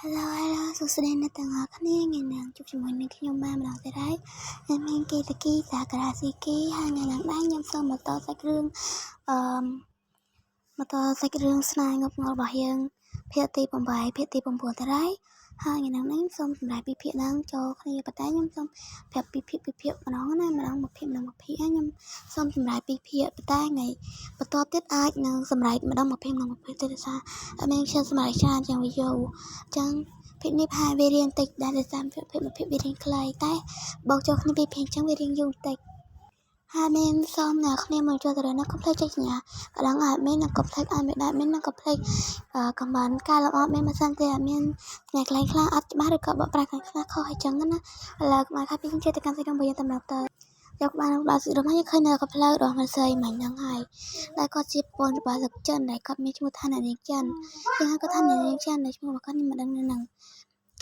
Hello Hello សួស្តីអ្នកទាំងអស់គ្នាថ្ងៃនេះជួបជាមួយនឹងខ្ញុំបានម្ដងទៀតហើយខ្ញុំមានគេតគីសាក្រាស៊ីគីហើយថ្ងៃនេះដែរខ្ញុំសូមបន្តសាច់រឿងអឺបន្តសាច់រឿងស្នេហ៍ងប់ងល់របស់យើងភាគទី8ភាគទី9ទៀតហើយហើយថ្ងៃនេះខ្ញុំសូមសម្រាប់ពីភាគហ្នឹងចូលគ្នាប៉ុន្តែខ្ញុំសូមប្រាប់ពីភាគពីភាគម្ដងណាម្ដងមួយភាគម្ដងមួយភាគខ្ញុំសូមសម្រាប់ពីភាគប៉ុន្តែថ្ងៃបន្ទាប់ទៀតអាចនឹងសម្រាប់ម្ដងមួយភាគម្ដងមួយភាគទៀតដោយសារអត់មានខ្ញុំសម្រាប់ច្រើនជាងវីដេអូអញ្ចឹងភាគនេះប្រហែលវារៀងតិចដែរដោយសារភាគមួយភាគវារៀងខ្លីតែបូកចូលគ្នាពីរភាគអញ្ចឹងវារៀងយូរបន្តិចហើយមានសូមអ្នកគ្នាមកចូលទៅណាកុំភ្លេចចុចសញ្ញាកណ្ដឹងឲ្យមាននិងកុំភ្លេចឲ្យមេដាមាននិងកុំភ្លេចខមមិនការលម្អមានបើសិនជាអត់មានថ្ងៃខ្លះខ្លះអត់ច្បាស់ឬក៏បកប្រែខ្លះខ្លះខុសអីចឹងណាឥឡូវកុំឲ្យខាត់ពីខ្ញុំចេះទៅកាន់សេចក្ដីរបស់យើងតែម្ដងទៅយកបានដល់សេចក្ដីមកយើងឃើញនៅកផ្លូវរបស់មិនស្រីមិញហ្នឹងហើយដែលគាត់ជាប្រពន្ធរបស់លោកចិនដែលគាត់មានឈ្មោះថាអ្នកនាងចិនគេហៅគាត់ថាអ្នកនាងចិនដែលឈ្មោះរបស់គាត់ខ្ញុំមិនដឹងនៅហ្នឹង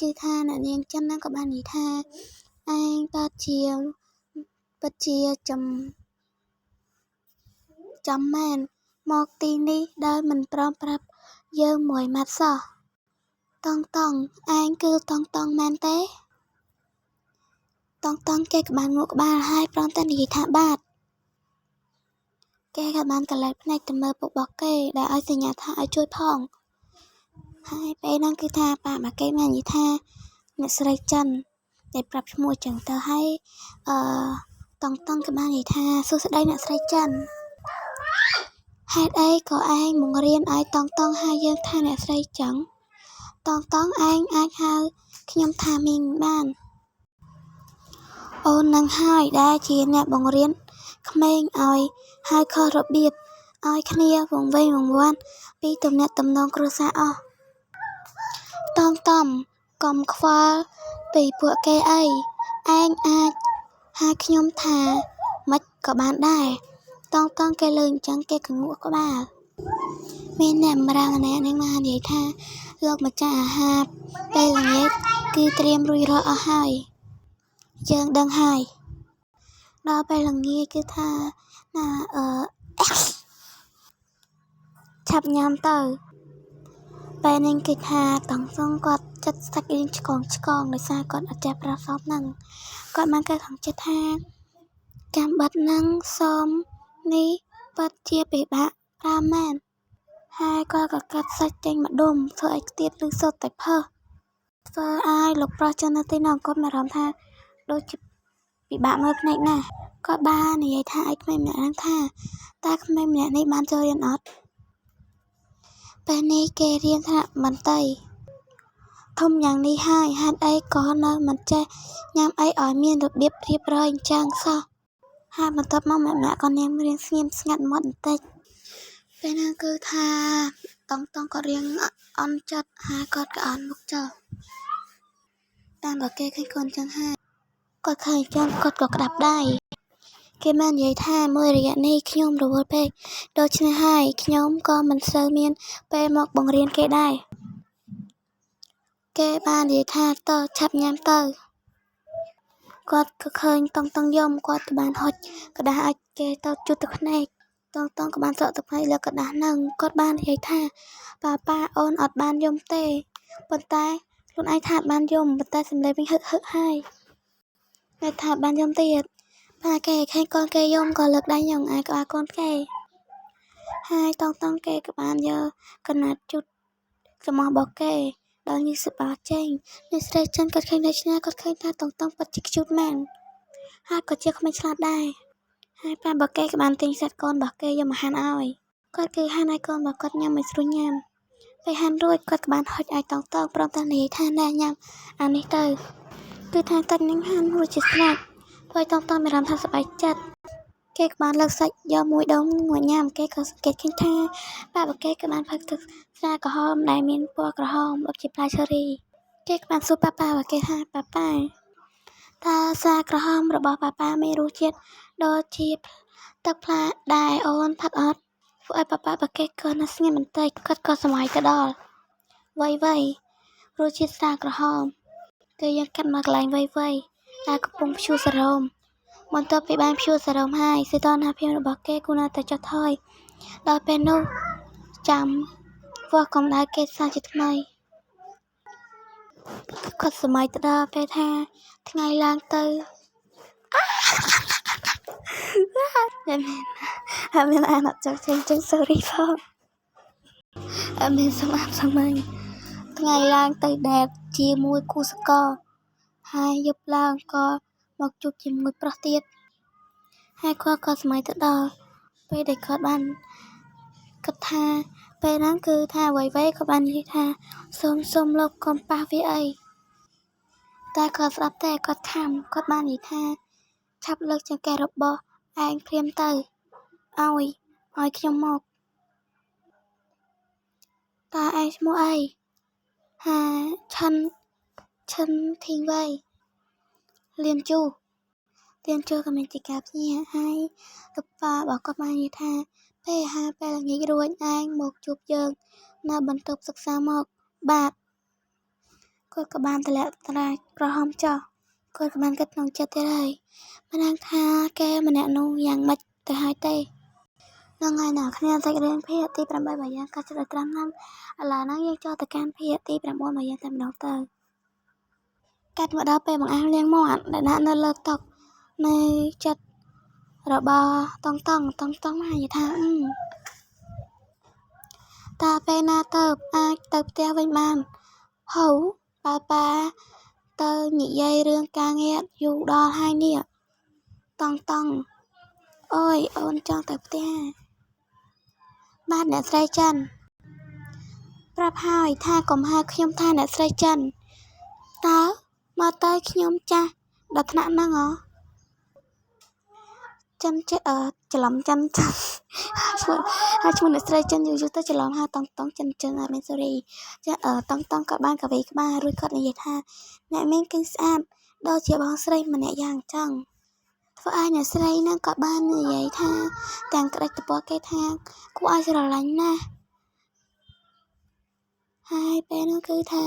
គឺថាអ្នកនាងចិនហ្នឹងក៏បាននិយាយថាឯងពិតជាពិតជាចំចំមែនមកទីនេះដោយមិនព្រមប្រាប់យើងមួយម៉ាត់សោះតង់តង់ឯងគឺតង់តង់មែនទេតង់តង់គេក៏បានងក់ក្បាលហើយព្រមតែនិយាយថាបាទគេក៏បានកលែកភ្នែកទៅមើលពុករបស់គេដែលឲ្យសញ្ញាថាឲ្យជួយផងហើយពេលហ្នឹងគឺថាប៉ាម៉ាគេបាននិយាយថាអ្នកស្រីចិនដែលប្រាប់ឈ្មោះចឹងទៅហើយអឺតង់តង់ក៏បាននិយាយថាសួស្តីអ្នកស្រីចិនហេតុអីក៏ឯងបង្រៀនឲ្យតង់តង់ហៅយើងថាអ្នកស្រីចឹងតង់តង់ឯងអាចហៅខ្ញុំថាមីងបានអូននឹងហើយដែលជាអ្នកបង្រៀនក្មេងឲ្យហៅខុសរបៀបឲ្យគ្នាវង្វេងវង្វាន់ពីទំនាក់ទំនងគ្រួសារអស់តង់តង់កុំខ្វល់ពីពួកគេអីឯងអាចហៅខ្ញុំថាម៉េចក៏បានដែរតង់តង់គេលើអញ្ចឹងគេក៏ងក់ក្បាលមានអ្នកបម្រើម្នាក់នឹងមកនិយាយថាលោកម្ចាស់អាហារពេលល្ងាចគឺត្រៀមរួចរាល់អស់ហើយយើងដឹងហើយដល់ពេលល្ងាចគឺថាណាអឺឆាប់ញ៉ាំទៅពេលនេះគឺថាតង់សុងគាត់ចិត្តសាច់រៀងឆ្កងឆ្កងដោយសារគាត់អត់ចេះប្រើសពហ្នឹងគាត់បានកើតក្នុងចិត្តថាកាំបិតហ្នឹងសមនេះពិតជាពិបាកប្រើមែនហើយគាត់ក៏កាត់សាច់ចេញមួយដុំធ្វើឲ្យខ្ទាតឬសុទ្ធតែផើសធ្វើឲ្យលោកប្រុសចឹងនៅទីនោះគាត់មានអារម្មណ៍ថាដូចជាពិបាកមើលភ្នែកណាស់គាត់បាននិយាយថាឲ្យក្មេងម្នាក់ហ្នឹងថាតើក្មេងម្នាក់នេះបានចូលរៀនអត់ពេលនេះគេរៀនថ្នាក់មន្តីធំយ៉ាងនេះហើយហេតុអីក៏នៅមិនចេះញ៉ាំអីឲ្យមានរបៀបរៀបរយអញ្ចឹងសោះហើយបន្ទាប់មកម្នាក់ៗក៏ញ៉ាំរៀងស្ងៀមស្ងាត់មាត់បន្តិចពេលហ្នឹងគឺថាតង់តង់គាត់រៀងអន់ចិត្តហើយគាត់ក៏អន់មុខចុះតាមបើគេឃើញគាត់អញ្ចឹងហើយគាត់ឃើញអញ្ចឹងគាត់ក៏ក្តាប់ដៃគេបាននិយាយថាមួយរយៈនេះខ្ញុំរវល់ពេកដូច្នេះហើយខ្ញុំក៏មិនសូវមានពេលមកបង្រៀនគេដែរគេបាននិយាយថាតើឆាប់ញ៉ាំទៅគាត់ក៏ឃើញតង់តង់យំគាត់ក៏បានហុចក្រដាសឲ្យគេទៅជូតទឹកភ្នែកតង់តង់ក៏បានស្រក់ទឹកភ្នែកលើក្រដាសហ្នឹងគាត់បាននិយាយថាប៉ាប៉ាអូនអត់បានយំទេប៉ុន្តែខ្លួនឯងថាបានយំប៉ុន្តែសំឡេងវិញហឹកហឹកហើយតែថាបានយំទៀតប៉ាគេឃើញកូនគេយំក៏លើកដៃញងអាយក្បាលកូនគេហើយតង់តង់គេក៏បានយកកណាត់ជូតច្រមុះរបស់គេដល់ញើសសបាចេញអ្នកស្រីចិនគាត់ឃើញដូច្នេះគាត់ឃើញថាតង់តង់ពិតជាខ្ជូតមែនហើយក៏ជាក្មេងឆ្លាតដែរហើយប៉ារបស់គេក៏បានទិញសាច់កូនរបស់គេយកមកហាន់ឲ្យគាត់គឺហាន់ឲ្យកូនរបស់គាត់ញ៉ាំឲ្យស្រួលញ៉ាំពេលហាន់រួចគាត់ក៏បានហុចឲ្យតង់តង់ព្រមទាំងនិយាយថាណែញ៉ាំអានេះទៅគឺថាទឹកនឹងហាន់រួចជាស្រេចធ្វើឲ្យតង់តង់មានអារម្មណ៍ថាសប្បាយចិត្តគេក៏បានលើកសាច់យកមួយដុំមកញ៉ាំគេក៏សង្កេតឃើញថាប៉ារបស់គេក៏បានផឹកទឹកស្រាក្រហមដែលមានពណ៌ក្រហមដូចជាផ្លែឈើរីគេក៏បានសួរប៉ាប៉ារបស់គេថាប៉ាប៉ាតើស្រាក្រហមរបស់ប៉ាប៉ាមានរសជាតិដូចជាទឹកផ្លែដែលអូនផឹកអត់ធ្វើឲ្យប៉ាប៉ារបស់គេក៏នៅស្ងៀមបន្តិចគាត់ក៏សម័យទៅដល់វៃវៃរសជាតិស្រាក្រហមគឺយើងកាត់មកកន្លែងវៃវៃដែលកំពុងព្យួរសរោមបន្ទាប់ពីបានព្យួរសរោមហើយសីតុណ្ហភាពរបស់គេគួរណាស់តែចុះថយដល់ពេលនោះចាំវាស់កម្ដៅគេសាជាថ្មី គាត់សម័យទៅដល់ពេលថាថ្ងៃឡើងទៅតែមានហើយមានអានអត់ចង់ចេញចឹង sorry ផងអត់មានសម្អាប់សម័យថ្ងៃឡើងទៅដែតជាមួយគូសកលហើយយប់ឡើងក៏មកជួបជាមួយប្រុសទៀតហើយគាត់ក៏សម័យទៅដល់ពេលដែលគាត់បានគិតថាពេលហ្នឹងគឺថាអ្វីៗក៏បាននិយាយថាសូមសូមលោកកុំប៉ះវាអីតែគាត់ស្ដាប់តែគាត់ខំគាត់បាននិយាយថាឆាប់លើកចង្កេះរបស់ឯងភ្លាមទៅឲ្យឲ្យខ្ញុំមកតើឯងឈ្មោះអីហាឆិនឈិនធីងវៃលៀនជូលៀនជូក៏មានជាការភ្ញាក់ហើយលោកប៉ារបស់គាត់បាននិយាយថាពេលអាហារពេលល្ងាចរួចឯងមកជួបយើងនៅបន្ទប់សិក្សាមកបាទគាត់ក៏បានតម្លាក់ត្រាក្រហមចោះគាត់ក៏បានគិតក្នុងចិត្តទៀតហើយមិនដឹងថាគេម្នាក់នោះយ៉ាងម៉េចទៅហើយទេហ្នឹងហើយអ្នកគ្នាសាច់រឿងភាគទី8របស់យើងក៏ចុចត្រឹមហ្នឹងឥឡូវហ្នឹងយើងចូលទៅកាន់ភាគទី9របស់យើងតែម្ដងទៅកាត់មកដល់ពេលបង្អែមលាងមាត់ដែលដាក់នៅលើតុនៅចិត្តរបស់តង់តង់តង់តង់មកនិយាយថាតើពេលណាទៅអាចទៅផ្ទះវិញបានហូប៉ាប៉ាទៅនិយាយរឿងការងារយូរដល់ហើយនេះតង់តង់អូយអូនចង់ទៅផ្ទះបាទអ្នកស្រីចិនប្រាប់ហើយថាកុំហៅខ្ញុំថាអ្នកស្រីចិនតើមកទៅខ្ញុំចាស់ដល់ថ្នាក់ហ្នឹងហ៎ចិនចេះច្រឡំចិនចិនឈ្មោះហើយឈ្មោះអ្នកស្រីចិនយូរយូរទៅច្រឡំហៅតង់តង់ចិនចិនអត់មាន sorry ចាតង់តង់ក៏បានកវីក្បាលរួចគាត់និយាយថាអ្នកមានគឺស្អាតដូចជាបងស្រីម្នាក់យ៉ាងចឹងធ្វើឲ្យអ្នកស្រីហ្នឹងក៏បាននិយាយថាទាំងក្តិចតពគេថាគួរឲ្យស្រឡាញ់ណាស់ហើយពេលនោះគឺថា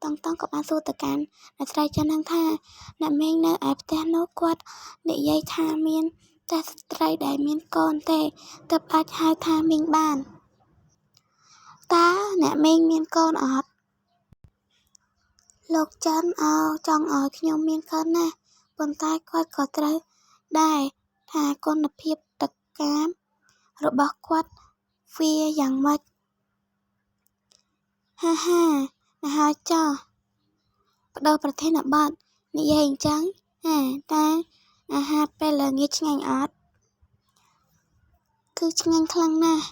តង់តង់ក៏បានសួរទៅកាន់អ្នកស្រីចិនហ្នឹងថាអ្នកមីងនៅឯផ្ទះនោះគាត់និយាយថាមានតែស្ត្រីដែលមានកូនទេទើបអាចហៅថាមីងបានតើអ្នកមីងមានកូនអត់លោកចិនអោចង់ឲ្យខ្ញុំមានកូនណាស់ប៉ុន្តែគាត់ក៏ត្រូវដែរថាគុណភាពទឹកកាមរបស់គាត់វាយ៉ាងម៉េចហាហាណាហើយចោះបដូរប្រធានបទនិយាយអញ្ចឹងហាតើអាហារពេលល្ងាចឆ្ងាញ់អត់គឺឆ្ងាញ់ខ្លាំងណាស់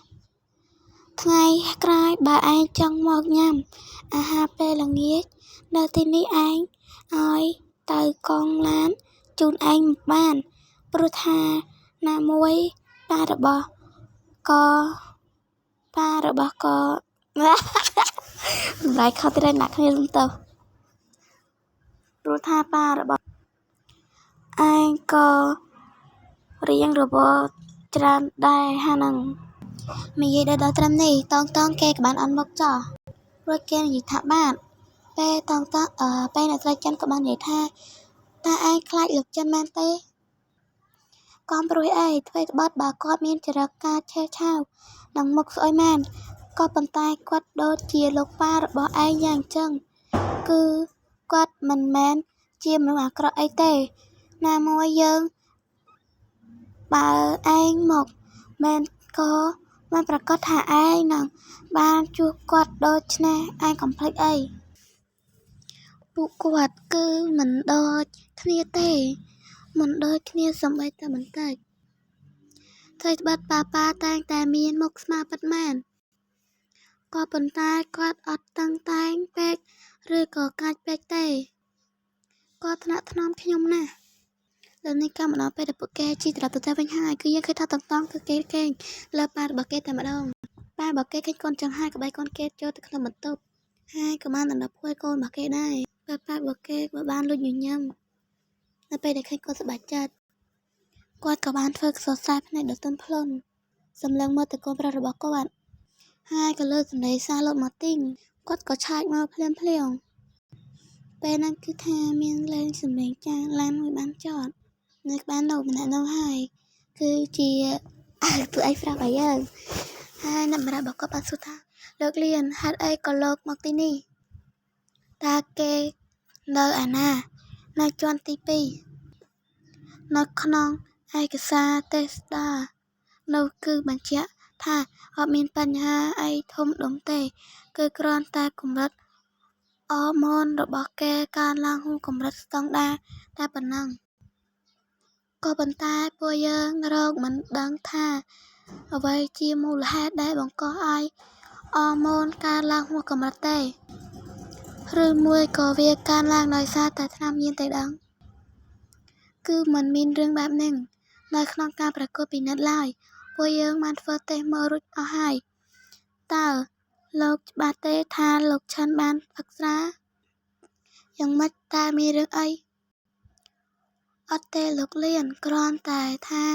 ថ្ងៃក្រោយបើឯងចង់មកញ៉ាំអាហារពេលល្ងាចនៅទីនេះឯងឲ្យទៅកងឡានជូនឯងបានព្រោះថាណាមួយប៉ារបស់ក៏ប៉ារបស់ក៏សម្រាប់ខុសទៀតអ្នកគ្នាទៅព្រោះថាប៉ារបស់ឯងក៏រៀងរបរច្រើនដែរហាហ្នឹងនិយាយដល់ត្រឹមនេះតង់តង់គេក៏បានអន់មុខចោះរួចគេនិយាយថាបាទពេលតង់តង់ពេលអ្នកស្រីចិនក៏បាននិយាយថាតើឯងខ្លាចលោកចិនមែនទេកុំព្រួយអីធ្វើត្បិតបើគាត់មានចរិតការឆេះឆាវនិងមុខស្អុយមែនក៏ប៉ុន្តែគាត់ដូចជាលោកប៉ារបស់ឯងយ៉ាងចឹងគឺគាត់មិនមែនជាមនុស្សអាក្រក់អីទេណាមួយយើងបើឯងមកមែនក៏មិនប្រកាសថាឯងនឹងបានជួបគាត់ដូច្នេះឯងកុំភ្លេចអីពួកគាត់គឺមិនដូចគ្នាទេមិនដូចគ្នាសូម្បីតែបន្តិចថ្វីត្បិតប៉ាប៉ាតែងតែមានមុខស្មើពិតមែនក៏ប៉ុន្តែគាត់អត់តឹងតែងពេកឬក៏កាចពេកទេគាត់ថ្នាក់ថ្នមខ្ញុំណាស់លើនេះកម្មម្ដងពេលដែលពួកគេជិះត្រឡប់ទៅផ្ទះវិញហើយគឺយើងឃើញថាតង់តង់គឺគេកេងលើប៉ារបស់គេតែម្ដងប៉ារបស់គេឃើញកូនចឹងហើយក៏បែកកូនគេចូលទៅក្នុងបន្ទប់ហើយក៏បានដណ្ដប់ភួយកូនរបស់គេដែរប៉ាប៉ារបស់គេក៏បានលួចញញឹមនៅពេលដែលឃើញកូនសប្បាយចិត្តគាត់ក៏បានធ្វើសរសៃភ្នែកដ៏ទន់ភ្លន់សម្លឹងមើលទៅកូនប្រុសរបស់គាត់ហើយក៏លើកសម្លេងសារលោកមកទីងគាត់ក៏ឆាចមកភ្លាមភ្លាមពេលហ្នឹងគឺថាមានលេងសម្លេងចាឡានមួយបានចតនៅក្បែរនោះម្នាក់នោះហើយគឺជាពួកឯងប្រាប់ឲ្យយើងហើយអ្នកបម្រើរបស់គាត់បានសួរថាលោកលៀនហេតុអីក៏លោកមកទីនេះតើគេ នៅឯណា នៅជាន់ទីពីរ នៅក្នុងឯកសារតេស្តានោះគឺបញ្ជាក់ថាអត់មានបញ្ហាអីធំដុំទេ គឺគ្រាន់តែកម្រិតអរម៉ូនរបស់គេកើនឡើងហួសកម្រិតស្តង់ដារតែប៉ុណ្ណឹង ក៏ប៉ុន្តែពួកយើងរកមិនដឹងថាអ្វីជាមូលហេតុដែលបង្កឲ្យអរម៉ូនកើនឡើងហួសកម្រិតទេ ឬមួយក៏វាកើនឡើងដោយសារតែថ្នាំញៀនទេដឹង គឺមិនមានរឿងបែបហ្នឹងនៅក្នុងការប្រកួតពិនិត្យឡើយ ពួកយើងបានធ្វើតេស្តមើលរួចអស់ហើយ តើលោកច្បាស់ទេថាលោកឆិនបានផឹកស្រា? យ៉ាងម៉េច តើមានរឿងអី? អត់ទេលោកលៀន គ្រាន់តែថា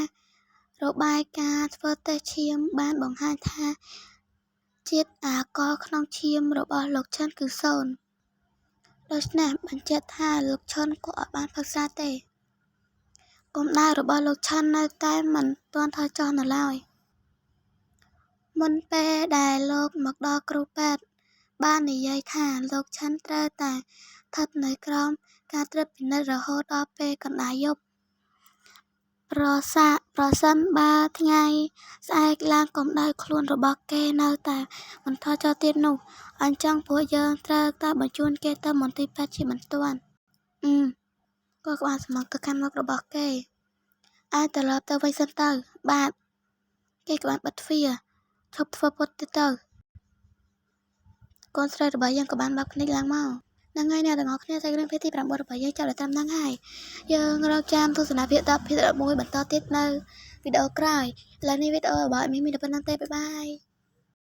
របាយការណ៍ធ្វើតេស្តឈាមបានបង្ហាញថាជាតិអាល់កុលក្នុងឈាមរបស់លោកឆិនគឺសូន្យ ដូច្នេះបញ្ជាក់ថាលោកឆិនក៏អត់បានផឹកស្រាទេ កម្ដៅរបស់លោកឆិននៅតែមិនទាន់ថយចុះនៅឡើយ មុនពេលដែលលោកមកដល់គ្រូពេទ្យបាននិយាយថាលោកឆិនត្រូវតែស្ថិតនៅក្រោមការត្រួតពិនិត្យរហូតដល់ពេលកណ្ដាលយប់ ប្រសិនបើថ្ងៃស្អែកឡើងកម្ដៅខ្លួនរបស់គេនៅតែមិនថយចុះទៀតនោះ អញ្ចឹងពួកយើងត្រូវតែបញ្ជូនគេទៅមន្ទីរពេទ្យជាបន្ទាន់ អឺ ក៏ក្បាលសំណទៅកាន់មុខរបស់គេ ឯងត្រឡប់ទៅវិញសិនទៅ បាទ គេក៏បានបិទទ្វារ ឈប់ធ្វើពុតទៀតទៅ កូនស្រីរបស់យើងក៏បានបើកភ្នែកឡើងមកហ្នឹងហើយអ្នកទាំងអស់គ្នាសាច់រឿងភាគទី9របស់យើងចាប់ដល់ត្រឹមហ្នឹងហើយយើងរកចាំទស្សនាភាគ10ភាគ11បន្តទៀតនៅវីដេអូក្រោយឥឡូវនេះវីដេអូរបស់មីមានតែប៉ុណ្្នឹងទេបាយបាយ។